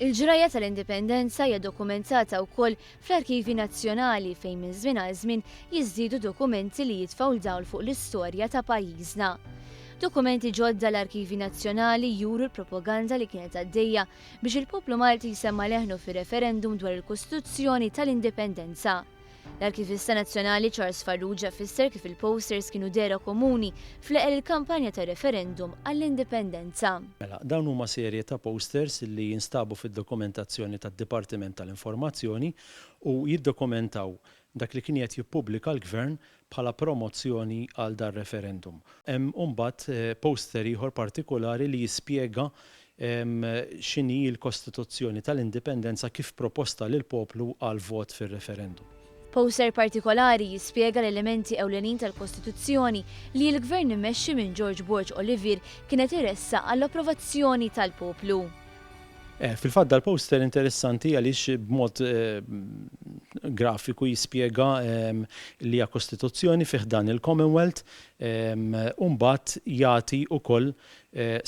Il-ġrajja tal-Indipendenza hija dokumentata wkoll fl-Arkivji Nazzjonali fejn minn żmien għal żmien jiżdiedu dokumenti li jitfgħu l-dawl fuq l-istorja ta' pajjiżna. Dokumenti ġodda l-Arkivji Nazzjonali juru l-propaganda li kienet għaddejja biex il-poplu Malti jsemma' leħnu fir-referendum dwar il-Kostituzzjoni tal-Indipendenza. L-Arkivista Nazzjonali Charles Farrugia fisser kif il-posters kienu dehra komuni fl-eqel il-kampanja tar-referendum għall-Indipendenza. Mela, dawn huma serje ta' posters li jinstabu fid-dokumentazzjoni tad-Dipartiment tal-Informazzjoni u jiddokumentaw dak li kien qiegħed jippubblika l-Gvern bħala promozzjoni għal dar-referendum. Hemm imbagħad poster ieħor partikulari li jispjega x'inhi l-Kostituzzjoni tal-Indipendenza kif proposta lill-poplu għall-vot fir-referendum. Poster partikolari jispjega l-elementi ewlenin tal-Kostituzzjoni li l-Gvern immexxi minn George Borg Olivier kien qed iressaq għall-approvazzjoni tal-poplu. Fil-fatt dal-poster interessanti għaliex b'mod grafiku jispjega li hija Kostituzzjoni fi ħdan il-Commonwealth u mbagħad jagħti wkoll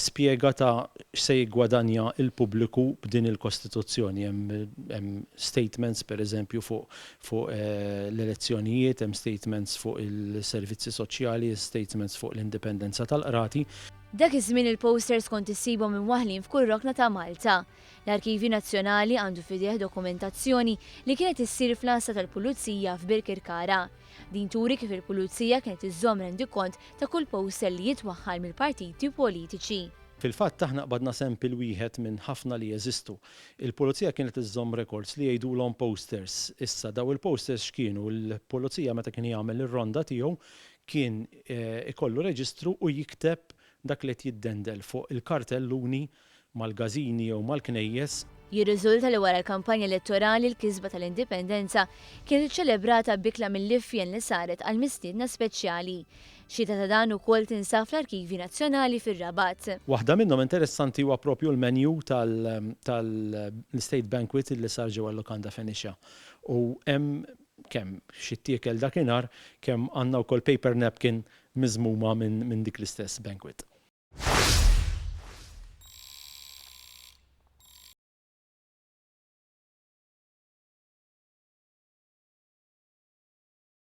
spjega ta' x'se jiggwadanja l-pubbliku b'din il-Kostituzzjoni. Hemm statements pereżempju fuq fuq l-elezzjonijiet, hemm statements fuq il-servizzi soċjali, statements fuq l-indipendenza tal-qrati. Dak iż-żmien il-posters kont issibhom imwaħħlin f'kull rokna ta' Malta. L-Arkivju Nazzjonali għandu f'idejh dokumentazzjoni li kienet issir fl-għassa tal-Pulizija f'Birkirkara. Din turi kif il-Pulizija kienet iżżomm rendikont ta' kull poster li jitwaħħal mill-partiti politiċi. Fil-fatt aħna qbadna sample wieħed minn ħafna li jeżistu. Il-Pulizija kienet iżżomm records li jgħidulhom posters. Issa daw il-posters x'kienu? Il-Pulizija meta kien jagħmel ir-ronda tiegħu Kien ikollu reġistru u jikteb dak li qed jiddendel fuq il-kartelluni mal-każini jew mal-knejjes. Jirriżulta li wara l-kampanja elettorali l-kisba tal-Indipendenza kienet iċċelebrata b'ikla mill-ifjen li saret għal mistiedna speċjali. Xhieda ta' dan ukoll tinsab fl-Arkivji Nazzjonali fir-Rabat. Waħda minnhom interessanti huwa propju l-menu tal-State Banquet li sar ġewwa l-Lukanda Phoenicia u hemm kemm x'ittiekel dakinhar, kemm għandna wkoll paper napkin miżmuma minn dik l-istess banquet.